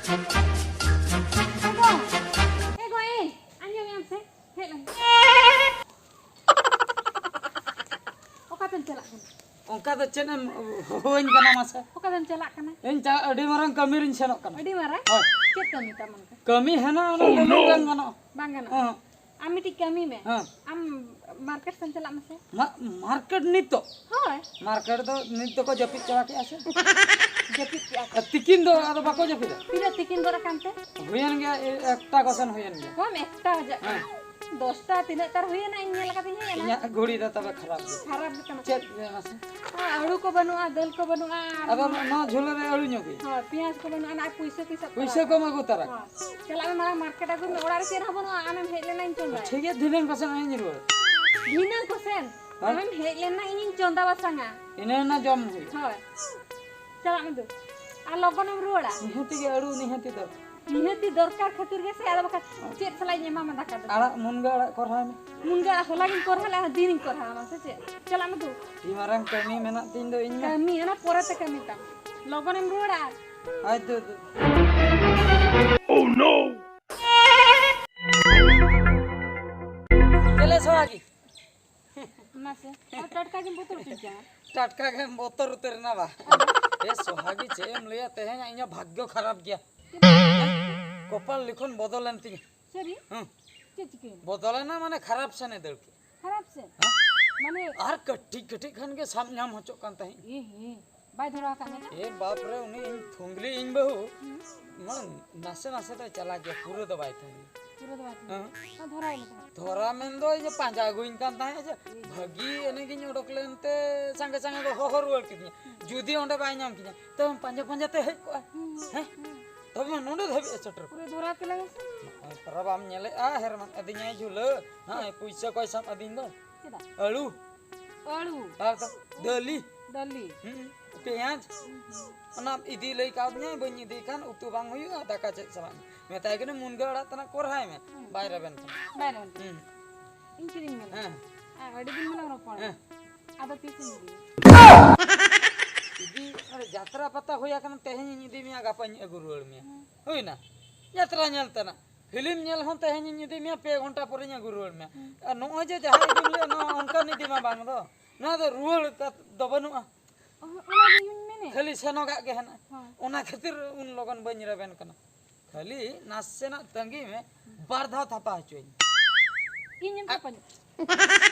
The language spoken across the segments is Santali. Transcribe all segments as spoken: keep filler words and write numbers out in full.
ᱮ ᱜᱚ, ᱮ ᱜᱚ, ᱮ, ᱟᱸᱡᱚᱢᱮᱫ ᱟᱢ ᱥᱮ? ᱦᱮᱡ ᱞᱮᱱ᱾ ᱚᱠᱟᱛᱮᱢ ᱪᱟᱞᱟᱜ ᱠᱟᱱᱟ? ᱚᱱᱠᱟ ᱫᱚ ᱪᱮᱫ ᱮᱢ ᱦᱚᱦᱚᱣᱟᱹᱧ ᱠᱟᱱᱟ ᱢᱟᱥᱮ? ᱚᱠᱟᱛᱮᱢ ᱪᱟᱞᱟᱜ ᱠᱟᱱᱟ? ᱤᱧ ᱪᱟ-, ᱟᱹᱰᱤ ᱢᱟᱨᱟᱝ ᱠᱟᱹᱢᱤ ᱨᱤᱧ ᱥᱮᱱᱚᱜ ᱠᱟᱱᱟ᱾ ᱟᱹᱰᱤ ᱢᱟᱨᱟᱝ? ᱦᱳᱭ᱾ ᱪᱮᱫ ᱠᱟᱹᱢᱤ ᱛᱟᱢ ᱚᱱᱠᱟ? ᱠᱟᱹᱢᱤ ᱦᱮᱱᱟᱜᱼᱟ, ᱚᱱᱟ ᱠᱟᱹᱢᱤ ᱵᱟᱝ ᱜᱟᱱᱚᱜᱼᱟ᱾ ᱵᱟᱝ ᱜᱟᱱᱚᱜᱼᱟ? ᱦᱮᱸ᱾ ᱟᱢ ᱢᱤᱫᱴᱤᱡ ᱠᱟᱹᱢᱤ ᱢᱮ᱾ ᱦᱮᱸ᱾ ᱟᱢ ᱢᱟᱨᱠᱮᱴ ᱥᱮᱱ ᱪᱟᱞᱟᱜ ᱢᱮᱥᱮ᱾ ᱢᱟ-, ᱢᱟᱨᱠᱮᱴ ᱱᱤᱛᱚᱜ? ᱦᱳᱭ᱾ ᱢᱟᱨᱠᱮᱴ ᱫᱚ ᱱᱤᱛ ᱫᱚᱠᱚ ᱡᱟᱹᱯᱤᱫ ᱪᱟᱵᱟ ᱠᱮᱜᱼᱟ ᱥᱮ? ᱡᱟᱹᱯᱤᱫ ᱠᱮᱜᱼᱟ ᱠᱚ᱾ ᱟᱨ ᱛᱤᱠᱤᱱ ᱫᱚ ᱟᱫᱚ ᱵᱟᱠᱚ ᱡᱟᱹᱯᱤᱫᱟ? ᱛᱤᱱᱟᱹᱜ ᱛᱤᱠᱤᱱ ᱜᱚᱫ ᱟᱠᱟᱱ ᱛᱮ? ᱦᱩᱭᱮᱱ ᱜᱮᱭᱟ, ᱮ-, ᱮᱠᱴᱟ ᱠᱚ ᱥᱮᱱ ᱦᱩᱭᱮᱱ ᱜᱮᱭᱟ᱾ ᱠᱚᱢ ᱮᱠᱴᱟ ᱵᱟᱡᱟᱜ ᱠᱟᱱᱟ᱾ ᱦᱮᱸ᱾ ᱫᱚᱥᱴᱟ ᱛᱤᱱᱟᱹᱜ ᱛᱟᱨ ᱦᱩᱭᱮᱱᱟ, ᱤᱧ ᱧᱮᱞ ᱟᱠᱟᱫᱤᱧ ᱦᱮᱡ ᱮᱱᱟ᱾ ᱤᱧᱟᱹᱜ ᱜᱷᱩᱲᱤ ᱫᱚ ᱛᱚᱵᱮ ᱠᱷᱟᱨᱟᱯ ᱜᱮ᱾ ᱠᱷᱟᱨᱟᱯ ᱜᱮ ᱛᱟᱢᱟ᱾ ᱪᱮᱫ ᱞᱟᱹᱭ ᱢᱟᱥᱮ? ᱟᱹᱲᱩ ᱠᱚ ᱵᱟᱹᱱᱩᱜᱼᱟ, ᱫᱟᱹᱞ ᱠᱚ ᱵᱟᱹᱱᱩᱜᱼᱟ, ᱟᱨ ᱟᱫᱚ ᱱᱚᱣᱟ ᱡᱷᱩᱞᱟᱹ ᱨᱮ ᱟᱹᱲᱩ ᱧᱚᱜ ᱜᱮ᱾ ᱦᱳᱭ, ᱯᱮᱸᱭᱟᱡᱽ ᱠᱚ ᱵᱟᱹᱱᱩᱜᱼᱟ, ᱟᱨ ᱯᱩᱭᱥᱟᱹ ᱠᱚ ᱥᱟᱵ ᱯᱩᱭᱥᱟᱹ ᱠᱚᱨᱟ ᱠᱚᱢ ᱟᱹᱜᱩ ᱛᱟᱨᱟ᱾ ᱦᱳᱭ᱾ ᱪᱟᱞᱟᱜ ᱢᱮ, ᱢᱟᱨᱟᱝ ᱢᱟᱨᱠᱮᱴ ᱟᱹᱜᱩᱭ ᱢᱮ, ᱚᱲᱟᱜ ᱨᱮ ᱪᱮᱫ ᱦᱚᱸ ᱵᱟᱹᱱᱩᱜᱼᱟ, ᱟᱢᱮᱢ ᱦᱮᱡ ᱞᱮᱱᱟ ᱤᱧ ᱪᱚᱸᱫᱟᱭᱟ᱾ ᱴᱷᱤᱠ ᱜᱮᱭᱟ, ᱫᱷᱤᱱᱟᱹᱝ ᱠᱚᱥᱮᱱ ᱤᱧ ᱨᱩᱣᱟᱹᱲ᱾ ᱫᱷᱤᱱᱟᱹᱝ ᱠᱚᱥᱮᱱ? ᱦᱮᱸ? ᱟᱢᱮᱢ ᱦᱮᱡ ᱞᱮᱱᱟ, ᱤᱧᱤᱧ ᱪᱚᱸᱫᱟ ᱵᱟᱥᱟᱝᱟ᱾ ᱤᱱᱟᱹ ᱨᱮᱱᱟᱜ ᱡᱚᱢ ᱦᱩᱭᱩᱜᱼᱟ᱾ ᱦᱳᱭ᱾ ᱪᱟᱞᱟᱜ ᱢᱮ ᱫᱩ᱾ ᱟᱨ ᱞᱚᱜᱚᱱᱮᱢ ᱨᱩᱣᱟᱹᱲᱟ᱾ ᱱᱤᱦᱟᱹᱛᱤ ᱜᱮ ᱟᱹᱲᱩ, ᱱᱤᱦᱟᱹᱛᱤ ᱫᱚᱨᱠᱟᱨ᱾ ᱱᱤᱦᱟᱹᱛᱤ ᱫᱚᱨᱠᱟᱨ ᱠᱷᱟᱹᱛᱤᱨ ᱜᱮ ᱥᱮ, ᱟᱫᱚ ᱵᱟᱠᱷᱟᱱ ᱪᱮᱫ ᱥᱟᱞᱟᱜ ᱤᱧ ᱮᱢᱟᱢᱟ ᱫᱟᱠᱟ ᱫᱚ? ᱟᱲᱟᱜ, ᱢᱩᱱᱜᱟᱹ ᱟᱲᱟᱜ ᱠᱚᱨᱦᱟᱭ ᱢᱮ᱾ ᱢᱩᱱᱜᱟᱹ ᱟᱲᱟᱜ ᱦᱚᱞᱟ ᱜᱤᱧ ᱠᱚᱨᱦᱟ ᱞᱮᱫᱼᱟ, ᱫᱤᱱᱤᱧ ᱠᱚᱨᱦᱟ ᱟᱢᱟ ᱥᱮ ᱪᱮᱫ? ᱪᱟᱞᱟᱜ ᱢᱮ ᱫᱩ᱾ ᱟᱹᱰᱤ ᱢᱟᱨᱟᱝ ᱠᱟᱹᱢᱤ ᱢᱮᱱᱟᱜ ᱛᱤᱧ ᱫᱚ ᱤᱧ ᱢᱟ᱾ ᱠᱟᱹᱢᱤ, ᱚᱱᱟ ᱯᱚᱨᱮ ᱛᱮ ᱠᱟᱹᱢᱤ ᱛᱟᱢ᱾ ᱞᱚᱜᱚᱱᱮᱢ ᱨᱩᱣᱟᱹᱲᱟ᱾ ᱟᱡ ᱫᱚ, ᱫᱚ᱾ ᱪᱮᱞᱮ ᱥᱚᱦᱟᱜᱤ? ᱢᱟᱥᱮ, ᱟᱨ ᱴᱟᱴᱠᱟ ᱜᱮᱢ ᱵᱚᱛᱚᱨ ᱦᱚᱪᱚᱧ ᱠᱟᱱᱟ᱾ ᱴᱟᱴᱠᱟ ᱜᱮᱢ ᱵᱚᱛᱚᱨ ᱩᱛᱟᱹᱨ ᱮᱱᱟ ᱵᱟ? ᱮ ᱥᱚᱦᱟᱜᱤ, ᱪᱮᱫ ᱮᱢ ᱞᱟᱹᱭᱟ, ᱛᱮᱦᱮᱧ ᱤᱧᱟᱹᱜ ᱵᱷᱟᱜᱽᱭᱚ ᱠᱷᱟᱨᱟᱯ ᱜᱮᱭᱟ᱾ ᱪᱮᱫᱟᱜ? ᱠᱚᱯᱟᱞ ᱞᱤᱠᱷᱚᱱ ᱵᱚᱫᱚᱞᱮᱱ ᱛᱤᱧᱟ᱾ ᱥᱟᱹᱨᱤ? ᱦᱮᱸ᱾ ᱪᱮᱫ ᱪᱤᱠᱟᱹᱭᱮᱱᱟ? ᱵᱚᱫᱚᱞᱮᱱᱟ ᱢᱟᱱᱮ ᱠᱷᱟᱨᱟᱯ ᱥᱮᱱᱮ ᱫᱟᱹᱲ ᱠᱮᱫ᱾ ᱠᱷᱟᱨᱟᱯ ᱥᱮᱱ? ᱦᱮᱸ? ᱢᱟᱱᱮ ᱟᱨ ᱠᱟᱹᱴᱤᱡ ᱠᱟᱹᱴᱤᱡ ᱠᱷᱟᱱ ᱜᱮ ᱥᱟᱵ ᱧᱟᱢ ᱦᱚᱪᱚᱜ ᱠᱟᱱ ᱛᱟᱦᱮᱸᱫ᱾ ᱮ ᱦᱮᱸ, ᱵᱟᱭ ᱫᱷᱚᱨᱟᱣ ᱟᱠᱟᱫ ᱢᱮᱭᱟ ᱛᱚ? ᱮ ᱵᱟᱯ ᱨᱮ, ᱩᱱᱤ ᱤᱧ ᱯᱷᱩᱝᱜᱞᱤ ᱤᱧ ᱵᱟᱹᱦᱩ, ᱦᱩᱸ᱾ ᱢᱟ ᱱᱟᱥᱮ ᱱᱟᱥᱮ ᱫᱚᱭ ᱪᱟᱞᱟᱜ ᱜᱮᱭᱟ, ᱯᱩᱨᱟᱹ ᱫᱚ ᱵᱟᱭ ᱛᱟᱦᱮᱱᱟ᱾ ᱯᱩᱨᱟᱹ ᱫᱚ ᱵᱟᱭ ᱛᱟᱦᱮᱱᱟ᱾ ᱦᱮᱸ᱾ ᱢᱟ ᱫᱷᱚᱨᱟᱣ ᱢᱮ ᱛᱟᱦᱚᱞᱮ᱾ ᱫᱷᱚᱨᱟ ᱢᱮᱱ ᱫᱚ ᱤᱧ ᱯᱟᱸᱡᱟ ᱟᱹᱜᱩᱧ ᱠᱟᱱ ᱛᱟᱦᱮᱸᱫ ᱡᱮ, ᱦᱩᱸ᱾ ᱵᱷᱟᱹᱜᱤ ᱮᱱᱮᱡ ᱤᱧ ᱚᱰᱚᱠ ᱞᱮᱱ ᱛᱮ ᱥᱟᱸᱜᱮ ᱥᱟᱸᱜᱮ ᱠᱚ ᱦᱚᱦᱚ ᱨᱩᱣᱟᱹᱲ ᱠᱤᱫᱤᱧᱟ᱾ ᱦᱩᱸ᱾ ᱡᱩᱫᱤ ᱚᱸᱰᱮ ᱵᱟᱭ ᱧᱟᱢ ᱠᱤᱧᱟ, ᱛᱚ ᱯᱟᱸᱡᱟ ᱯᱟᱸᱡᱟ ᱛᱮ ᱦᱮᱡ ᱠᱚᱜᱼᱟ᱾ ᱦᱩᱸ᱾ ᱦᱮᱸ? ᱦᱩᱸ᱾ ᱛᱚᱵᱮ ᱱᱚᱰᱮ ᱫᱷᱟᱹᱵᱤᱡ ᱮ ᱥᱮᱴᱮᱨ ᱠᱚᱜᱼᱟ᱾ ᱯᱩᱨᱟᱹ ᱫᱷᱚᱨᱟ ᱠᱮᱞᱟᱝ ᱥᱮ᱾ ᱱᱚᱜᱼᱚᱭ ᱯᱟᱨᱟ ᱵᱟᱢ ᱧᱮᱞᱮᱜᱼᱟ, ᱦᱮᱨᱢᱟᱱ ᱟᱹᱫᱤᱧᱟᱭ ᱡᱷᱩᱞᱟᱹ᱾ ᱦᱮᱸ, ᱪᱮᱫ? ᱯᱩᱭᱥᱟᱹ ᱠᱚᱭ ᱥᱟᱵ ᱟᱹᱫᱤᱧ ᱫᱚ᱾ ᱪᱮᱫᱟᱜ? ᱟᱹᱞᱩ᱾ ᱟᱹᱞᱩ᱾ ᱟᱨ ᱫᱚ ᱫᱟᱹᱞᱤ᱾ ᱫᱟᱹᱞᱤ᱾ ᱦᱩᱸ, ᱯᱮᱸᱭᱟᱡᱽ᱾ ᱦᱩᱸ, ᱦᱩᱸ᱾ ᱚᱱᱟᱢ ᱤᱫᱤ ᱞᱟᱹᱭ ᱠᱟᱣᱫᱤᱧᱟ, ᱵᱟᱹᱧ ᱤᱫᱤ ᱠᱷᱟᱱ ᱩᱛᱩ ᱵᱟᱝ ᱦᱩᱭᱩᱜᱼᱟ, ᱫᱟᱠᱟ ᱪᱮᱫ ᱥᱟᱞᱟᱜ? ᱢᱮᱛᱟᱭ ᱠᱟᱹᱱᱟᱹᱧ ᱢᱩᱱᱜᱟᱹ ᱟᱲᱟᱜ ᱛᱟᱱᱟᱜ ᱠᱚᱨᱦᱟᱭ ᱢᱮ᱾ ᱦᱩᱸ᱾ ᱵᱟᱭ ᱨᱮᱵᱮᱱ ᱠᱟᱱᱟ᱾ ᱵᱟᱭ ᱨᱮᱵᱮᱱ ᱠᱟᱱᱟ᱾ ᱦᱩᱸ᱾ ᱤᱧ ᱪᱮᱫ ᱤᱧ ᱢᱮᱱᱟ? ᱦᱮᱸ᱾ ᱟᱨ ᱟᱹᱰᱤ ᱫᱤᱱ ᱢᱮᱱᱟᱢ ᱨᱚᱯᱚᱲ᱾ ᱦᱮᱸ᱾ ᱟᱫᱚ ᱛᱤᱥ ᱤᱧ ᱤᱫᱤᱭᱟ? ᱤᱫᱤ, ᱚᱸᱰᱮ ᱡᱟᱛᱨᱟ ᱯᱟᱛᱟ ᱦᱩᱭ ᱟᱠᱟᱱᱟ, ᱛᱮᱦᱮᱧ ᱤᱧ ᱤᱫᱤ ᱢᱮᱭᱟ, ᱜᱟᱯᱟᱧ ᱟᱹᱜᱩ ᱨᱩᱣᱟᱹᱲ ᱢᱮᱭᱟ᱾ ᱦᱩᱸ᱾ ᱦᱩᱭᱱᱟ, ᱡᱟᱛᱨᱟ ᱧᱮᱞ ᱛᱮᱱᱟᱜ᱾ ᱯᱷᱤᱞᱢ ᱧᱮᱞ ᱦᱚᱸ ᱛᱮᱦᱮᱧ ᱤᱧ ᱤᱫᱤ ᱢᱮᱭᱟ, ᱯᱮ ᱜᱷᱚᱱᱴᱟ ᱯᱚᱨᱮᱧ ᱟᱹᱜᱩ ᱨᱩᱣᱟᱹᱲ ᱢᱮᱭᱟ᱾ ᱟᱨ ᱱᱚᱜᱼᱚᱭ ᱡᱮ ᱡᱟᱦᱟᱸ ᱤᱫᱤᱢ ᱞᱟᱹᱭ, ᱱᱚᱣᱟ ᱚᱱᱠᱟᱱ ᱤᱫᱤ ᱢᱟ ᱵᱟᱝ ᱫᱚ᱾ ᱱᱚᱣᱟ ᱫᱚ ᱨᱩᱣᱟᱹᱲ ᱠᱟᱛ-, ᱫᱚ ᱵᱟᱹᱱᱩᱜᱼᱟ᱾ ᱚ, ᱚᱱᱟ ᱜᱮ ᱤᱧ ᱢᱮᱱᱮᱫ᱾ ᱠᱷᱟᱹᱞᱤ ᱥᱮᱱᱚᱜᱟᱜ ᱜᱮ ᱦᱮᱱᱟᱜᱼᱟ᱾ ᱦᱳᱭ᱾ ᱚᱱᱟ ᱠᱷᱟᱹᱛᱤᱨ ᱩᱱ ᱞᱚᱜᱚᱱ ᱵᱟᱹᱧ ᱨᱮᱵᱮᱱ ᱠᱟᱱᱟ᱾ ᱠᱷᱟᱹᱞᱤ ᱱᱟᱥᱮᱱᱟᱜ ᱛᱟᱺᱜᱤ ᱢᱮ, ᱵᱟᱨ ᱫᱷᱟᱣ ᱛᱷᱟᱯᱟ ᱦᱚᱪᱚᱭᱟᱹᱧ᱾ ᱤᱧᱮᱢ ᱟ- ᱛᱷᱟᱯᱟᱧᱟ?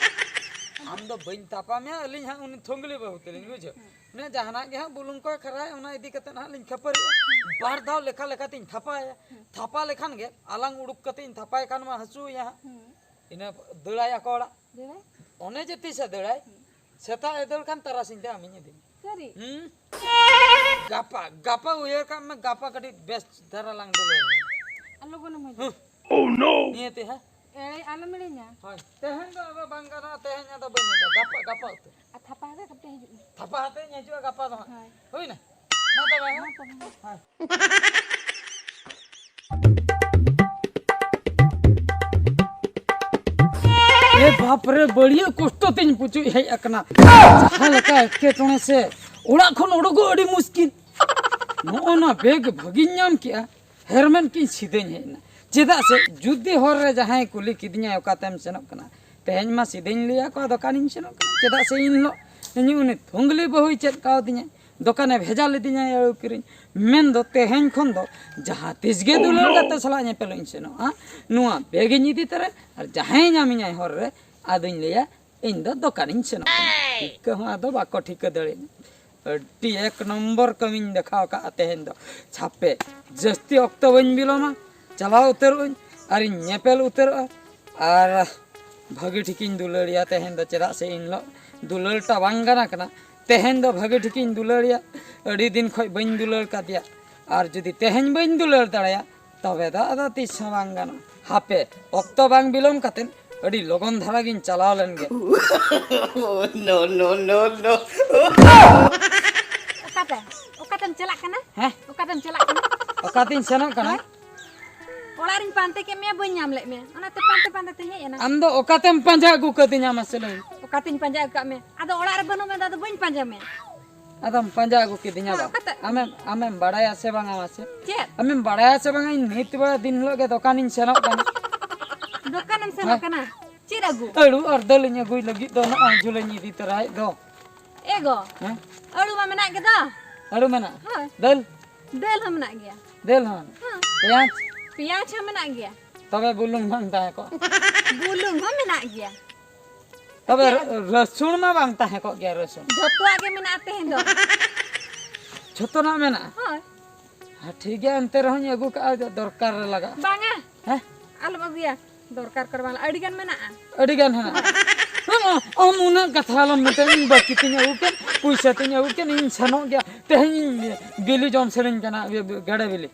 ᱟᱢ ᱫᱚ ᱵᱟᱹᱧ ᱛᱷᱟᱯᱟ ᱢᱮᱭᱟ, ᱟᱹᱞᱤᱧ ᱦᱟᱸᱜ ᱩᱱᱤ ᱛᱷᱩᱝᱜᱽᱞᱤ ᱵᱟᱹᱦᱩ ᱛᱟᱹᱞᱤᱧ, ᱵᱩᱡᱷᱟᱹᱣ? ᱦᱩᱸ᱾ ᱩᱱᱤᱭᱟᱜ ᱡᱟᱦᱟᱱᱟᱜ ᱜᱮ ᱦᱟᱸᱜ ᱵᱩᱞᱩᱝ ᱠᱚᱭ ᱠᱷᱟᱨᱟᱭ, ᱚᱱᱟ ᱤᱫᱤ ᱠᱟᱛᱮ ᱦᱟᱸᱜ ᱞᱤᱧ ᱠᱷᱟᱹᱯᱟᱹᱨᱤᱜᱼᱟ᱾ ᱵᱟᱨ ᱫᱷᱟᱣ ᱞᱮᱠᱷᱟ ᱞᱮᱠᱷᱟ ᱛᱤᱧ ᱛᱷᱟᱯᱟᱭᱟ᱾ ᱦᱩᱸ᱾ ᱛᱷᱟᱯᱟ ᱞᱮᱠᱷᱟᱱ ᱜᱮ ᱟᱞᱟᱝ ᱩᱰᱩᱠ ᱠᱟᱛᱮ ᱤᱧ ᱛᱷᱟᱯᱟᱭ ᱠᱷᱟᱱ ᱢᱟ ᱦᱟᱹᱥᱩᱭᱮᱭᱟ ᱦᱟᱸᱜ᱾ ᱦᱩᱸ᱾ ᱤᱱᱟᱹ ᱫᱟᱹᱲᱟᱭ ᱟᱠᱚ ᱚᱲᱟᱜ᱾ ᱫᱟᱹᱲᱟᱭ? ᱚᱱᱮ ᱡᱮ ᱛᱤᱥᱮ ᱫᱟᱹᱲᱟᱭ, ᱦᱩᱸ᱾ ᱥᱮᱛᱟᱜ ᱮ ᱫᱟᱹᱲ ᱠᱷᱟᱱ ᱛᱟᱨᱟᱥᱤᱧ ᱛᱮ ᱟᱢᱤᱧ ᱤᱫᱤ᱾ ᱥᱟᱹᱨᱤ? ᱦᱩᱸ? ᱜᱟᱯᱟ, ᱜᱟᱯᱟ ᱩᱭᱦᱟᱹᱨ ᱠᱟᱜ ᱢᱮ, ᱜᱟᱯᱟ ᱠᱟᱹᱴᱤᱡ ᱵᱮᱥ ᱫᱷᱟᱨᱟ ᱞᱟᱝ ᱫᱩᱞᱟᱹᱲ ᱧᱚᱜᱟ᱾ ᱟᱨ ᱞᱚᱜᱚᱱ ᱮᱢ ᱦᱤᱡᱩᱜᱼᱟ᱾ ᱦᱩᱸ᱾ ᱱᱤᱭᱟᱹᱛᱮ, ᱦᱮᱸ? ᱮᱭ, ᱟᱞᱚᱢ ᱦᱤᱲᱤᱧᱟ᱾ ᱦᱳᱭ, ᱛᱮᱦᱮᱧ ᱫᱚ ᱟᱫᱚ ᱵᱟᱝ ᱜᱟᱱᱚᱜᱼᱟ, ᱛᱮᱦᱮᱧ ᱟᱫᱚ ᱵᱟᱹᱧ ᱦᱤᱡᱩᱜᱼᱟ, ᱜᱟᱯᱟ, ᱜᱟᱯᱟ ᱩᱛᱟᱹᱨ᱾ ᱟᱨ ᱛᱷᱟᱯᱟ ᱦᱟᱛᱮ ᱠᱟᱹᱴᱤᱡ ᱦᱤᱡᱩᱜ ᱢᱮ᱾ ᱛᱷᱟᱯᱟ ᱦᱟᱛᱮᱧ ᱦᱤᱡᱩᱜᱼᱟ ᱜᱟᱯᱟ ᱫᱚ ᱦᱟᱸᱜ᱾ ᱦᱳᱭ᱾ ᱦᱩᱭᱱᱟ? ᱢᱟ ᱛᱚᱵᱮ, ᱦᱮᱸ? ᱢᱟ ᱛᱚᱵᱮ, ᱦᱮᱸ᱾ ᱦᱳᱭ᱾ ᱮ ᱵᱟᱯ ᱨᱮ, ᱵᱟᱹᱲᱤᱭᱟᱹ ᱠᱚᱥᱴᱚ ᱛᱤᱧ ᱯᱩᱪᱩᱡ ᱦᱮᱡ ᱟᱠᱟᱱᱟ᱾ ᱡᱟᱦᱟᱸ ᱞᱮᱠᱟ ᱮᱴᱠᱮᱴᱚᱬᱮ ᱥᱮ, ᱚᱲᱟᱜ ᱠᱷᱚᱱ ᱩᱰᱩᱠᱚᱜ ᱟᱹᱰᱤ ᱢᱩᱥᱠᱤᱞ᱾ ᱱᱚᱜᱼᱚ ᱱᱟ ᱵᱮᱜᱽ ᱵᱷᱟᱹᱜᱤᱧ ᱧᱟᱢ ᱠᱮᱜᱼᱟ, ᱦᱮᱨᱢᱮᱱ ᱠᱤᱧ ᱥᱤᱫᱟᱹᱧ ᱦᱮᱡ ᱮᱱᱟ᱾ ᱪᱮᱫᱟᱜ ᱥᱮ ᱡᱩᱫᱤ ᱦᱚᱨ ᱨᱮ ᱡᱟᱦᱟᱸᱭ ᱠᱩᱞᱤ ᱠᱤᱫᱤᱧᱟᱭ, "ᱚᱠᱟᱛᱮᱢ ᱥᱮᱱᱚᱜ ᱠᱟᱱᱟ?" ᱛᱮᱦᱮᱧ ᱢᱟ ᱥᱤᱫᱟᱹᱧ ᱞᱟᱹᱭᱟ ᱠᱚᱣᱟ, "ᱫᱚᱠᱟᱱᱤᱧ ᱥᱮᱱᱚᱜ ᱠᱟᱱᱟ", ᱪᱮᱫᱟᱜ ᱥᱮ ᱤᱧ ᱦᱤᱞᱳᱜ ᱤᱧ ᱩᱱᱤ ᱛᱷᱩᱝᱜᱽᱞᱤ ᱵᱟᱹᱦᱩᱭ ᱪᱮᱫ ᱠᱟᱣᱫᱤᱧᱟᱭ᱾ ᱫᱚᱠᱟᱱᱮ ᱵᱷᱮᱡᱟ ᱞᱤᱫᱤᱧᱟ ᱟᱹᱞᱩ ᱠᱤᱨᱤᱧ᱾ ᱢᱮᱱᱫᱚ ᱛᱮᱦᱮᱧ ᱠᱷᱚᱱ ᱫᱚ ᱡᱟᱦᱟᱸ ᱛᱤᱥ ᱜᱮ ᱫᱩᱞᱟᱹᱲ ᱜᱟᱛᱮ ᱥᱟᱞᱟᱜ ᱧᱮᱯᱮᱞᱚᱜ ᱤᱧ ᱥᱮᱱᱚᱜᱼᱟ, ᱱᱚᱣᱟ ᱵᱮᱜᱽ ᱤᱧ ᱤᱫᱤ ᱛᱚᱨᱟᱭᱟ, ᱟᱨ ᱡᱟᱦᱟᱸᱭ ᱧᱟᱢᱤᱧᱟᱭ ᱦᱚᱨ ᱨᱮ, ᱟᱫᱚᱧ ᱞᱟᱹᱭᱟ, "ᱤᱧ ᱫᱚ ᱫᱚᱠᱟᱱᱤᱧ ᱥᱮᱱᱚᱜ ᱠᱟᱱᱟ᱾" ᱴᱷᱤᱠᱟᱹ ᱦᱚᱸ ᱟᱫᱚ ᱵᱟᱠᱚ ᱴᱷᱤᱠᱟᱹ ᱫᱟᱲᱮᱭᱟᱹᱧᱟ᱾ ᱟᱹᱰᱤ ᱮᱠ ᱱᱚᱢᱵᱚᱨ ᱠᱟᱹᱢᱤᱧ ᱫᱮᱠᱷᱟᱣ ᱠᱟᱜᱼᱟ ᱛᱮᱦᱮᱧ ᱫᱚ᱾ ᱪᱷᱟᱯᱮ, ᱡᱟᱹᱥᱛᱤ ᱚᱠᱛᱚ ᱵᱟᱹᱧ ᱵᱤᱞᱚᱢᱟ, ᱪᱟᱞᱟᱣ ᱩᱛᱟᱹᱨᱚᱜ ᱟᱹᱧ ᱟᱨᱤᱧ ᱧᱮᱯᱮᱞ ᱩᱛᱟᱹᱨᱚᱜᱼᱟ᱾ ᱟᱨ ᱵᱷᱟᱹᱜᱤ ᱴᱷᱤᱠᱤᱧ ᱫᱩᱞᱟᱹᱲᱮᱭᱟ ᱛᱮᱦᱮᱧ ᱫᱚ, ᱪᱮᱫᱟᱜ ᱥᱮ ᱤᱱ ᱦᱤᱞᱳᱜ ᱫᱩᱞᱟᱹᱲ ᱴᱟ ᱵᱟᱝ ᱜᱟᱱ ᱟᱠᱟᱱᱟ᱾ ᱛᱮᱦᱮᱧ ᱫᱚ ᱵᱷᱟᱹᱜᱤ ᱴᱷᱤᱠᱤᱧ ᱫᱩᱞᱟᱹᱲᱮᱭᱟ, ᱟᱹᱰᱤ ᱫᱤᱱ ᱠᱷᱚᱡ ᱵᱟᱹᱧ ᱫᱩᱞᱟᱹᱲ ᱠᱟᱫᱮᱭᱟ᱾ ᱟᱨ ᱡᱩᱫᱤ ᱛᱮᱦᱮᱧ ᱵᱟᱹᱧ ᱫᱩᱞᱟᱹᱲ ᱫᱟᱲᱮᱭᱟ, ᱛᱚᱵᱮ ᱫᱚ ᱟᱫᱚ ᱛᱤᱥ ᱦᱚᱸ ᱵᱟᱝ ᱜᱟᱱᱚᱜᱼᱟ᱾ ᱦᱟᱯᱮ, ᱚᱠᱛᱚ ᱵᱟᱝ ᱵᱤᱞᱚᱢ ᱠᱟᱛᱮ ᱟᱹᱰᱤ ᱞᱚᱜᱚᱱ ᱫᱷᱟᱨᱟ ᱜᱤᱧ ᱪᱟᱞᱟᱣ ᱞᱮᱱ ᱜᱮ᱾ No, no, no, no. ᱚᱠᱟᱛᱮ? ᱚᱠᱟᱛᱮᱢ ᱪᱟᱞᱟᱜ ᱠᱟᱱᱟ? ᱦᱮᱸ? ᱚᱠᱟᱛᱮᱢ ᱪᱟᱞᱟᱜ ᱠᱟᱱᱟ? ᱚᱠᱟᱛᱤᱧ ᱥᱮᱱᱚᱜ ᱠᱟᱱᱟ? ᱦᱮᱸ? ᱚᱲᱟᱜ ᱨᱤᱧ ᱯᱟᱱᱛᱮ ᱠᱮᱫ ᱢᱮᱭᱟ, ᱵᱟᱹᱧ ᱧᱟᱢ ᱞᱮᱫ ᱢᱮᱭᱟ, ᱚᱱᱟᱛᱮ ᱯᱟᱱᱛᱮ ᱯᱟᱱᱛᱮ ᱛᱮᱧ ᱦᱮᱡ ᱮᱱᱟ᱾ ᱟᱢ ᱫᱚ ᱚᱠᱟᱛᱮᱢ ᱯᱟᱸᱡᱟ ᱟᱹᱜᱩ ᱠᱟᱹᱫᱤᱧᱟ, ᱢᱟᱥᱮ ᱞᱟᱹᱭ ᱢᱮ? ᱚᱠᱟᱛᱤᱧ ᱯᱟᱸᱡᱟ ᱟᱹᱜᱩ ᱠᱟᱜ ᱢᱮ? ᱟᱫᱚ ᱚᱲᱟᱜ ᱨᱮ ᱵᱟᱹᱱᱩᱜ ᱢᱮ, ᱟᱫᱚ ᱵᱟᱹᱧ ᱯᱟᱸᱡᱟ ᱢᱮᱭᱟ᱾ ᱟᱫᱚᱢ ᱯᱟᱸᱡᱟ ᱟᱹᱜᱩ ᱠᱤᱫᱤᱧᱟ ᱵᱟ? ᱚᱠᱟᱛᱮ? ᱟᱢᱮᱢ, ᱟᱢᱮᱢ ᱵᱟᱲᱟᱭᱟ ᱥᱮ ᱵᱟᱝᱟ ᱢᱟᱥᱮ? ᱪᱮᱫ? ᱟᱢᱮᱢ ᱵᱟᱲᱟᱭᱟ ᱥᱮ ᱵᱟᱝᱟ, ᱤᱧ ᱱᱤᱛ ᱵᱮᱲᱟ ᱫᱤᱱ ᱦᱤᱞᱳᱜ ᱜᱮ ᱫᱚᱠᱟᱱᱤᱧ ᱥᱮᱱᱚᱜ ᱠᱟᱱᱟ᱾ ᱫᱚᱠᱟᱱᱮᱢ ᱥᱮᱱᱚᱜ ᱦᱮᱸ᱾ ᱠᱟᱱᱟ? ᱪᱮᱫ ᱟᱹᱜᱩ? ᱟᱹᱲᱩ ᱟᱨ ᱫᱟᱹᱞ ᱤᱧ ᱟᱹᱜᱩᱭ ᱞᱟᱹᱜᱤᱫ ᱫᱚ ᱱᱚᱜᱼᱚᱭ ᱡᱷᱩᱞᱟᱹᱧ ᱤᱫᱤ ᱛᱚᱨᱟᱭᱮᱫ ᱫᱚ᱾ ᱮ ᱜᱚ, ᱦᱮᱸ? ᱟᱹᱲᱩ ᱢᱟ ᱢᱮᱱᱟᱜ ᱜᱮᱫᱚ᱾ ᱟᱹᱲᱩ ᱢᱮᱱᱟᱜᱼᱟ? ᱦᱳᱭ᱾ ᱫᱟᱹᱞ? ᱫᱟᱹᱞ ᱦᱚᱸ ᱢᱮᱱᱟᱜ ᱜᱮᱭᱟ᱾ ᱫᱟᱹᱞ ᱦᱚᱸ ᱢᱮᱱᱟᱜᱼᱟ? ᱦᱮᱸ᱾ ᱯᱮᱸᱭᱟᱡᱽ? ᱯᱮᱸᱭᱟᱡᱽ ᱦᱚᱸ ᱢᱮᱱᱟᱜ ᱜᱮᱭᱟ᱾ ᱛᱚᱵᱮ ᱵᱩᱞᱩᱝ ᱵᱟᱝ ᱛᱟᱦᱮᱸ ᱠᱚᱜ? ᱵᱩᱞᱩᱝ ᱦᱚᱸ ᱢᱮᱱᱟᱜ ᱜᱮᱭᱟ᱾ ᱛᱚᱵᱮ ᱪᱮᱫ? ᱨᱟᱹᱥᱩᱱ ᱢᱟ ᱵᱟᱝ ᱛᱟᱦᱮᱸ ᱠᱚᱜ ᱜᱮᱭᱟ, ᱨᱟᱹᱥᱩᱱ᱾ ᱡᱷᱚᱛᱚᱣᱟᱜ ᱜᱮ ᱢᱮᱱᱟᱜᱼᱟ ᱛᱮᱦᱮᱧ ᱫᱚ᱾ ᱡᱷᱚᱛᱚᱱᱟᱜ ᱢᱮᱱᱟᱜᱼᱟ? ᱦᱳᱭ᱾ ᱦᱮᱸ, ᱴᱷᱤᱠ ᱜᱮᱭᱟ, ᱮᱱᱛᱮ ᱨᱮᱦᱚᱸᱧ ᱟᱹᱜᱩ ᱠᱟᱜᱼᱟ, ᱫᱚᱨᱠᱟᱨ ᱨᱮ ᱞᱟᱜᱟᱜᱼᱟ᱾ ᱵᱟᱝᱟ᱾ ᱦᱮᱸ? ᱟᱞᱚᱢ ᱟᱹᱜᱩᱭᱟ, ᱫᱚᱨᱠᱟᱨ ᱠᱚᱨᱮ ᱵᱟᱝ, ᱟᱹᱰᱤ ᱜᱟᱱ ᱢᱮᱱᱟᱜᱼᱟ᱾ ᱟᱹᱰᱤ ᱜᱟᱱ ᱦᱮᱱᱟᱜᱼᱟ᱾ ᱟᱢ ᱩᱱᱟᱹᱜ ᱠᱟᱛᱷᱟ ᱟᱞᱚᱢ ᱢᱮᱛᱟᱹᱧ, ᱤᱧ ᱵᱟᱹᱠᱤ ᱛᱤᱧ ᱟᱹᱜᱩ ᱠᱮᱫ, ᱯᱩᱭᱥᱟᱹ ᱛᱤᱧ ᱟᱹᱜᱩ ᱠᱮᱫ, ᱤᱧ ᱥᱮᱱᱚᱜ ᱜᱮᱭᱟ᱾ ᱛᱮᱦᱮᱧ ᱤᱧ ᱵᱤᱞᱤ ᱡᱚᱢ ᱥᱟᱱᱟᱧ ᱠᱟᱱᱟ, ᱜᱮᱰᱮ ᱵᱤᱞᱤ᱾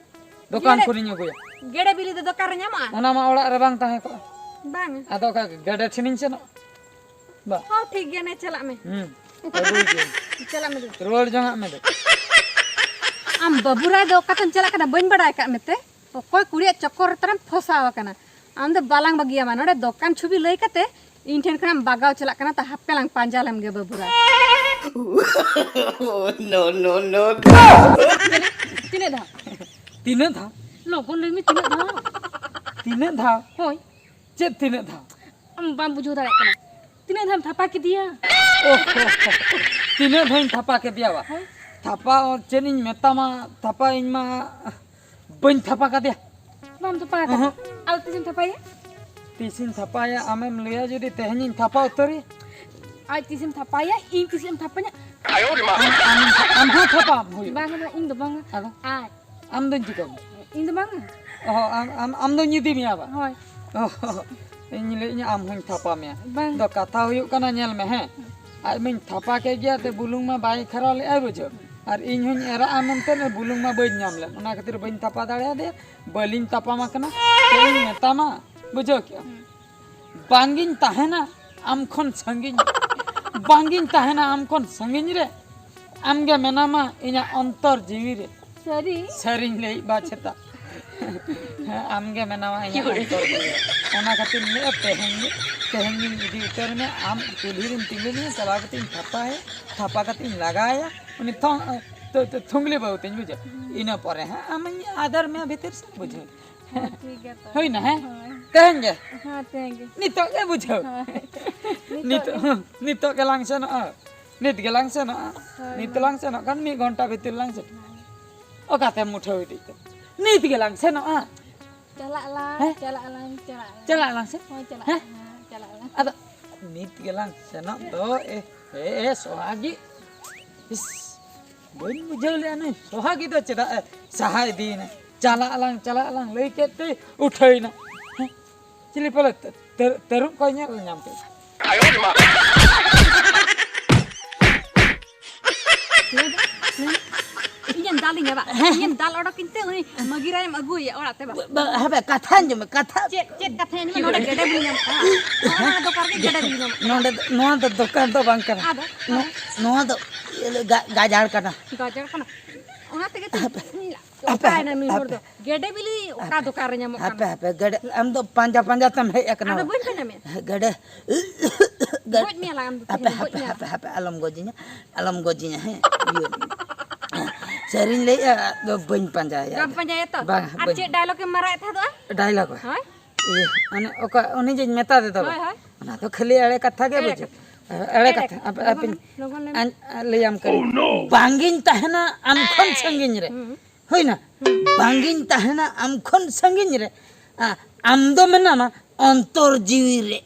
ᱫᱚᱠᱟᱱ ᱜᱮᱰᱮ, ᱠᱷᱚᱱᱤᱧ ᱟᱹᱜᱩᱭᱟ᱾ ᱜᱮᱰᱮ ᱵᱤᱞᱤ ᱫᱚ ᱫᱚᱠᱟᱱ ᱨᱮ ᱧᱟᱢᱚᱜᱼᱟ? ᱚᱱᱟ ᱢᱟ ᱚᱲᱟᱜ ᱨᱮ ᱵᱟᱝ ᱛᱟᱦᱮᱸ ᱠᱚᱜᱼᱟ᱾ ᱵᱟᱝ᱾ ᱟᱫᱚ ᱚᱠᱟ ᱜᱮᱰᱮ ᱴᱷᱮᱱᱤᱧ ᱥᱮᱱᱚᱜ? ᱵᱟ᱾ ᱦᱚᱸ, ᱴᱷᱤᱠ ᱜᱮᱭᱟ, ᱱᱮ ᱪᱟᱞᱟᱜ ᱢᱮ᱾ ᱦᱩᱸ, ᱟᱹᱜᱩᱭ ᱜᱮ᱾ ᱪᱟᱞᱟᱜ ᱢᱮ ᱫᱩ᱾ ᱨᱩᱣᱟᱹᱲ ᱡᱚᱝᱟᱜ ᱢᱮ ᱫᱩ᱾ ᱟᱢ ᱵᱟᱹᱵᱩ ᱨᱟᱭ ᱫᱚ ᱚᱠᱟᱛᱮᱢ ᱪᱟᱞᱟᱜ ᱠᱟᱱᱟ ᱵᱟᱹᱧ ᱵᱟᱰᱟᱭ ᱟᱠᱟᱫ ᱢᱮᱛᱮ? ᱚᱠᱚᱭ ᱠᱩᱲᱤᱭᱟᱜ ᱪᱚᱠᱠᱚᱨ ᱨᱮ ᱛᱟᱨᱮᱢ ᱯᱷᱚᱥᱟᱣ ᱟᱠᱟᱱᱟ? ᱟᱢ ᱫᱚ ᱵᱟᱞᱟᱝ ᱵᱟᱹᱜᱤᱭᱟᱢᱟ᱾ ᱱᱚᱰᱮ ᱫᱚᱠᱟᱱ ᱪᱷᱩᱵᱤ ᱞᱟᱹᱭ ᱠᱟᱛᱮ ᱤᱧ ᱴᱷᱮᱱ ᱠᱷᱚᱱᱮᱢ ᱵᱟᱜᱟᱣ ᱪᱟᱞᱟᱜ ᱠᱟᱱᱟ, ᱛᱟ ᱦᱟᱯᱮ ᱞᱟᱝ ᱯᱟᱸᱡᱟ ᱞᱮᱢ ᱜᱮ ᱵᱟᱹᱵᱩ ᱨᱟᱭ᱾ No, no, no, no. ᱛᱤᱱᱟᱹᱜ ᱫᱷᱟᱣ? ᱛᱤᱱᱟᱹᱜ ᱫᱷᱟᱣ? ᱞᱚᱜᱚᱱ ᱞᱟᱹᱭ ᱢᱮ, ᱛᱤᱱᱟᱹᱜ ᱫᱷᱟᱣ? ᱛᱤᱱᱟᱹᱜ ᱫᱷᱟᱣ? ᱦᱳᱭ᱾ ᱪᱮᱫ ᱛᱤᱱᱟᱹᱜ ᱫᱷᱟᱣ? ᱟᱢ ᱵᱟᱢ ᱵᱩᱡᱷᱟᱹᱣ ᱫᱟᱲᱮᱭᱟᱜ ᱠᱟᱱᱟ᱾ ᱛᱤᱱᱟᱹᱜ ᱫᱷᱟᱣᱮᱢ ᱛᱷᱟᱯᱟ ᱠᱮᱫᱮᱭᱟ? ᱳᱦᱳ, ᱛᱤᱱᱟᱹᱜ ᱫᱷᱟᱣᱤᱧ ᱛᱷᱟᱯᱟ ᱠᱮᱫᱮᱭᱟ ᱵᱟ? ᱦᱳᱭ᱾ ᱛᱷᱟᱯᱟ ᱪᱮᱫ ᱤᱧ ᱢᱮᱛᱟᱢᱟ, ᱛᱷᱟᱯᱟ ᱤᱧ ᱢᱟ ᱵᱟᱹᱧ ᱛᱷᱟᱯᱟ ᱠᱟᱫᱮᱭᱟ᱾ ᱵᱟᱢ ᱛᱷᱟᱯᱟ ᱠᱟᱫᱮᱭᱟ? ᱚᱦᱚᱸ᱾ ᱟᱫᱚ ᱛᱤᱥᱮᱢ ᱛᱷᱟᱯᱟᱭᱟ? ᱛᱤᱥᱤᱧ ᱛᱷᱟᱯᱟᱭᱟ, ᱟᱢᱮᱢ ᱞᱟᱹᱭᱟ ᱡᱩᱫᱤ ᱛᱮᱦᱮᱧᱤᱧ ᱛᱷᱟᱯᱟ ᱩᱛᱟᱹᱨᱮᱭᱟ? ᱟᱡ ᱛᱤᱥᱮᱢ ᱛᱷᱟᱯᱟᱭᱟ, ᱤᱧ ᱛᱤᱥᱮᱢ ᱛᱷᱟᱯᱟᱧᱟ? ᱟᱢ, ᱟᱢ, ᱟᱢ ᱦᱚᱸ ᱛᱷᱟᱯᱟᱢ ᱦᱩᱭᱩᱜᱼᱟ᱾ ᱵᱟᱝᱟ, ᱵᱟᱝᱟ, ᱤᱧ ᱫᱚ ᱵᱟᱝᱟ᱾ ᱟᱫᱚ? ᱟᱡ᱾ ᱟᱢ ᱫᱚᱧ ᱪᱤᱠᱟᱹᱢ? ᱤᱧ ᱫᱚ ᱵᱟᱝᱟ᱾ ᱚᱦᱚ, ᱟᱢ, ᱟᱢ, ᱟᱢ ᱫᱚᱧ ᱤᱫᱤ ᱢᱮᱭᱟ ᱵᱟ? ᱦᱳᱭ᱾ ᱚᱦᱚ, ᱤᱧ ᱞᱟᱹᱭᱮᱫ ᱟᱢ ᱦᱚᱧ ᱛᱷᱟᱯᱟ ᱢᱮᱭᱟ᱾ ᱵᱟᱝ᱾ ᱫᱚ ᱠᱟᱛᱷᱟ ᱦᱩᱭᱩᱜ ᱠᱟᱱᱟ, ᱧᱮᱞ ᱢᱮ, ᱦᱮᱸ? ᱟᱡ ᱢᱟᱧ ᱛᱷᱟᱯᱟ ᱠᱮᱫ ᱜᱮᱭᱟ, ᱛᱮ ᱵᱩᱞᱩᱝ ᱢᱟ ᱵᱟᱭ ᱠᱷᱟᱨᱟ ᱞᱮᱫᱼᱟᱭ, ᱵᱩᱡᱷᱟᱹᱣ? ᱟᱨ ᱤᱧ ᱦᱚᱧ ᱮᱨᱟᱜᱼᱟ ᱢᱮᱱᱛᱮ ᱵᱩᱞᱩᱝ ᱢᱟ ᱵᱟᱹᱧ ᱧᱟᱢ ᱞᱮᱫ, ᱚᱱᱟ ᱠᱷᱟᱹᱛᱤᱨ ᱵᱟᱹᱧ ᱛᱷᱟᱯᱟ ᱫᱟᱲᱮᱭᱟᱫᱮᱭᱟ, ᱵᱟᱹᱞᱤᱧ ᱛᱟᱯᱟᱢ ᱟᱠᱟᱱᱟ᱾ ᱪᱮᱫ ᱤᱧ ᱢᱮᱛᱟᱢᱟ, ᱵᱩᱡᱷᱟᱹᱣ ᱠᱮᱜᱼᱟᱢ? ᱦᱩᱸ᱾ ᱵᱟᱝᱜᱤᱧ ᱛᱟᱦᱮᱱᱟ ᱟᱢ ᱠᱷᱚᱱ ᱥᱟᱺᱜᱤᱧ, ᱵᱟᱝᱜᱤᱧ ᱛᱟᱦᱮᱱᱟ ᱟᱢ ᱠᱷᱚᱱ ᱥᱟᱺᱜᱤᱧ ᱨᱮ, ᱟᱢᱜᱮ ᱢᱮᱱᱟᱢᱟ ᱤᱧᱟᱹᱜ ᱚᱱᱛᱚᱨ ᱡᱤᱣᱤ ᱨᱮ᱾ ᱥᱟᱹᱨᱤ? ᱥᱟᱹᱨᱤᱧ ᱞᱟᱹᱭᱮᱫ ᱵᱟ ᱪᱮᱛᱟ? ᱦᱮᱸ, ᱟᱢᱜᱮ ᱢᱮᱱᱟᱢᱟ ᱤᱧᱟᱹᱜ ᱚᱱᱛᱚᱨ ᱡᱤᱣᱤ ᱨᱮ᱾ ᱚᱱᱟ ᱠᱷᱟᱹᱛᱤᱨ ᱞᱟᱹᱭᱮᱫᱼᱟ, ᱛᱮᱦᱮᱧ ᱜᱮ, ᱛᱮᱦᱮᱧ ᱜᱤᱧ ᱤᱫᱤ ᱩᱛᱟᱹᱨ ᱢᱮᱭᱟ, ᱟᱢ ᱠᱩᱞᱦᱤ ᱨᱮᱢ ᱛᱤᱸᱜᱩ ᱢᱮᱭᱟ, ᱪᱟᱞᱟᱣ ᱠᱟᱛᱮ ᱤᱧ ᱛᱷᱟᱯᱟᱭᱟ, ᱛᱷᱟᱯᱟ ᱠᱟᱛᱮ ᱤᱧ ᱞᱟᱜᱟᱭᱟ᱾ ᱩᱱᱤ ᱛᱷᱚᱝ ᱛᱚ- ᱛᱚ- ᱛᱷᱩᱝᱞᱤ ᱵᱟᱹᱦᱩ ᱛᱤᱧ ᱵᱩᱡᱷᱟᱹᱣ᱾ ᱤᱱᱟᱹ ᱯᱚᱨᱮ ᱦᱟᱸᱜ ᱟᱢᱤᱧ ᱟᱫᱮᱨ ᱢᱮᱭᱟ ᱵᱷᱤᱛᱤᱨ ᱥᱮᱫ, ᱵᱩᱡᱷᱟᱹᱣ᱾ ᱦᱮᱸ, ᱴᱷᱤᱠ ᱜᱮᱭᱟ ᱛᱚ᱾ ᱦᱩᱭᱱᱟ, ᱦᱮᱸ? ᱦᱳᱭ᱾ ᱛᱮᱦᱮᱧ ᱜᱮ᱾ ᱦᱮᱸ, ᱛᱮᱦᱮᱧ ᱜᱮ᱾ ᱱᱤᱛᱚᱜ ᱜᱮ ᱵᱩᱡᱷᱟᱹᱣ᱾ ᱦᱳᱭ᱾ ᱱᱤᱛᱚᱜ ᱱᱤᱛᱚᱜ ᱜᱮ᱾ ᱱᱤᱛᱚᱜ ᱜᱮᱞᱟᱝ ᱥᱮᱱᱚᱜᱼᱟ᱾ ᱱᱤᱛ ᱜᱮᱞᱟᱝ ᱥᱮᱱᱚᱜᱼᱟ᱾ ᱦᱳᱭ, ᱱᱤᱛ ᱦᱳᱭ᱾ ᱞᱟᱝ ᱥᱮᱱᱚᱜ ᱠᱷᱟᱱ ᱢᱤᱫ ᱜᱷᱚᱱᱴᱟ ᱵᱷᱤᱛᱤᱨ ᱞᱟᱝ ᱥᱮᱱᱚᱜᱼᱟ᱾ ᱦᱳᱭ᱾ ᱚᱠᱟᱛᱮᱢ ᱩᱴᱷᱟᱹᱣ ᱤᱫᱤᱜ ᱛᱮ? ᱱᱤᱛ ᱜᱮᱞᱟᱝ ᱥᱮᱱᱚᱜᱼᱟ᱾ ᱪᱟᱞᱟᱜ ᱟᱞᱟᱝ, ᱦᱮᱸ? ᱪᱟᱞᱟᱜ ᱟᱞᱟᱝ, ᱪᱟᱞᱟᱜ ᱟᱞᱟᱝ᱾ ᱪᱟᱞᱟᱜ ᱟᱞᱟᱝ ᱥᱮ? ᱦᱳᱭ, ᱪᱟᱞᱟᱜ ᱦᱮᱸ? ᱟᱞᱟᱝ, ᱦᱮᱸ, ᱪᱟᱞᱟᱜ ᱟᱞᱟᱝ᱾ ᱟᱫᱚ ᱱᱤᱛ ᱜᱮᱞᱟᱝ ᱥᱮᱱᱚᱜ ᱫᱚ, ᱮ, ᱮ, ᱮ, ᱥᱚᱦᱟᱜᱤ᱾ ᱤᱥ, ᱵᱟᱹᱧ ᱵᱩᱡᱷᱟᱹᱣ ᱞᱮᱜᱼᱟ ᱱᱩᱭ ᱥᱚᱦᱟᱜᱤ ᱫᱚ ᱪᱮᱫᱟᱜ ᱮ ᱥᱟᱦᱟ ᱤᱫᱤᱭᱮᱱᱟ᱾ ᱪᱟᱞᱟᱜ ᱟᱞᱟᱝ, ᱪᱟᱞᱟᱜ ᱟᱞᱟᱝ ᱞᱟᱹᱭ ᱠᱮᱫ ᱛᱮ ᱩᱴᱷᱟᱹᱭᱮᱱᱟ᱾ ᱦᱮᱸ? ᱪᱤᱞᱤ ᱯᱟᱞᱮ ᱛᱟᱹ-, ᱛᱟᱹ-, ᱛᱟᱹᱨᱩᱵ ᱠᱚᱭ ᱧᱮᱞ ᱧᱟᱢ ᱠᱮᱫ? ᱞᱟᱹᱭ ᱫᱚ, ᱞᱟᱹᱭ ᱫᱚ, ᱤᱧᱮᱢ ᱫᱟᱞᱤᱧᱟ ᱵᱟ? ᱦᱮᱸ᱾ ᱤᱧᱮᱢ ᱫᱟᱞ ᱚᱰᱚᱠᱤᱧ ᱛᱮ ᱩᱱᱤ ᱢᱟᱹᱜᱤᱨᱟᱭᱮᱢ ᱟᱹᱜᱩᱭᱮᱭᱟ ᱚᱲᱟᱜ ᱛᱮ ᱵᱟ? ᱵᱟ-, ᱦᱟᱯᱮ, ᱠᱟᱛᱷᱟ ᱟᱸᱡᱚᱢ ᱢᱮ, ᱠᱟᱛᱷᱟ᱾ ᱪᱮᱫ, ᱪᱮᱫ ᱠᱟᱛᱷᱟᱧ ᱟᱸᱡᱚᱢᱟ? ᱱᱚᱰᱮ ᱜᱮᱰᱮ ᱵᱤᱞᱤ ᱧᱟᱢᱚᱜ ᱠᱟᱱᱟ᱾ ᱚᱱᱟ ᱫᱚᱠᱟᱱ ᱨᱮᱜᱮ ᱜᱮᱰᱮ ᱵᱤᱞᱤ ᱧᱟᱢᱚᱜ ᱠᱟᱱᱟ᱾ ᱱᱚᱰᱮ ᱫᱚ, ᱱᱚᱣᱟ ᱫᱚ ᱫᱚᱠᱟᱱ ᱫᱚ ᱵᱟᱝ ᱠᱟᱱᱟ᱾ ᱟᱫᱚ? ᱱᱚ-, ᱱᱚᱣᱟ ᱫᱚ ᱤᱭᱟᱹ ᱜᱟ-, ᱜᱟᱡᱟᱲ ᱠᱟᱱᱟ᱾ ᱜᱟᱡᱟᱲ ᱠᱟᱱᱟ? ᱚᱱᱟ ᱛᱮᱜᱮ ᱛᱚ ᱦᱟᱯᱮ, ᱤᱧ ᱦᱟᱯᱮ, ᱚᱠᱟᱭᱮᱱᱟ ᱱᱩᱭ ᱦᱚᱲ ᱦᱟᱯᱮ, ᱫᱚ? ᱜᱮᱰᱮ ᱵᱤᱞᱤ ᱚᱠᱟ ᱦᱟᱯᱮ, ᱫᱚᱠᱟᱱ ᱨᱮ ᱧᱟᱢᱚᱜ ᱦᱟᱯᱮ, ᱠᱟᱱᱟ? ᱦᱟᱯᱮ, ᱜᱮᱰᱮ, ᱟᱢ ᱫᱚ ᱯᱟᱸᱡᱟ ᱯᱟᱸᱡᱟ ᱛᱮᱢ ᱦᱮᱡ ᱟᱠᱟᱱᱟ᱾ ᱟᱫᱚ ᱵᱟᱹᱧ ᱯᱟᱸᱡᱟ ᱢᱮᱭᱟ᱾ ᱜᱮᱰᱮ, ᱜᱮᱰᱮ᱾ ᱜᱚᱡ ᱢᱮᱭᱟ ᱞᱟᱝ ᱟᱢ ᱫᱚ ᱦᱟᱯᱮ, ᱛᱮᱦᱮᱧ, ᱜᱚᱡ ᱦᱟᱯᱮ, ᱢᱮᱭᱟ ᱦᱟᱯᱮ, ᱞᱟᱝ᱾ ᱦᱟᱯᱮ, ᱟᱞᱚᱢ ᱜᱚᱡᱤᱧᱟ, ᱟᱞᱚᱢ ᱜᱚᱡᱤᱧᱟ, ᱦᱮᱸ? ᱤᱭᱟᱹ, ᱥᱟᱹᱨᱤᱧ ᱞᱟᱹᱭᱮᱜᱼᱟ, ᱟᱫᱚ ᱵᱟᱹᱧ ᱯᱟᱸᱡᱟᱭᱟ᱾ ᱵᱟᱢ ᱯᱟᱸᱡᱟᱭᱟ ᱛᱚ? ᱵᱟᱝ, ᱟᱨ ᱵᱟᱹᱧ᱾ ᱪᱮᱫ ᱰᱟᱭᱞᱚᱜ ᱮᱢ ᱢᱟᱨᱟᱜ ᱮᱫ ᱛᱟᱦᱮᱸᱫᱚᱜᱼᱟ? ᱰᱟᱭᱞᱚᱜ? ᱦᱳᱭ᱾ ᱤᱭᱟᱹ, ᱚᱱᱮ ᱚᱠᱟ, ᱩᱱᱤ ᱡᱮᱧ ᱢᱮᱛᱟ ᱫᱮ ᱫᱚ᱾ ᱦᱳᱭ, ᱦᱳᱭ᱾ ᱚᱱᱟ ᱫᱚ ᱠᱷᱟᱹᱞᱤ ᱮᱲᱮ ᱠᱟᱛᱷᱟ ᱜᱮ ᱮᱲᱮ ᱵᱩᱡᱷᱟᱹᱜ᱾ ᱠᱟᱛᱷᱟ᱾ ᱮᱲᱮ ᱮᱲᱮ ᱠᱟᱛᱷᱟ᱾ ᱠᱟᱛᱷᱟ᱾ ᱟᱯᱮ, ᱞᱚᱜᱚᱱ ᱟᱯᱮᱧ ᱞᱮᱢ, ᱞᱚᱜᱚᱱ ᱞᱮᱢ᱾ ᱟᱧ-, ᱞᱟᱹᱭᱟᱢ ᱠᱟᱹᱱᱟᱹᱧ᱾ Oh, no! ᱵᱟᱝᱜᱤᱧ ᱛᱟᱦᱮᱱᱟ ᱟᱢ ᱠᱷᱚᱱ ᱥᱟᱺᱜᱤᱧ ᱨᱮ᱾ ᱦᱩᱸ᱾ ᱦᱩᱭᱱᱟ? ᱦᱩᱸ᱾ ᱵᱟᱝᱜᱤᱧ ᱛᱟᱦᱮᱱᱟ ᱟᱢ ᱠᱷᱚᱱ ᱥᱟᱺᱜᱤᱧ ᱨᱮ᱾ ᱟ-, ᱟᱢ ᱫᱚ ᱢᱮᱱᱟᱢᱟ ᱚᱱᱛᱚᱨ ᱡᱤᱣᱤ ᱨᱮ᱾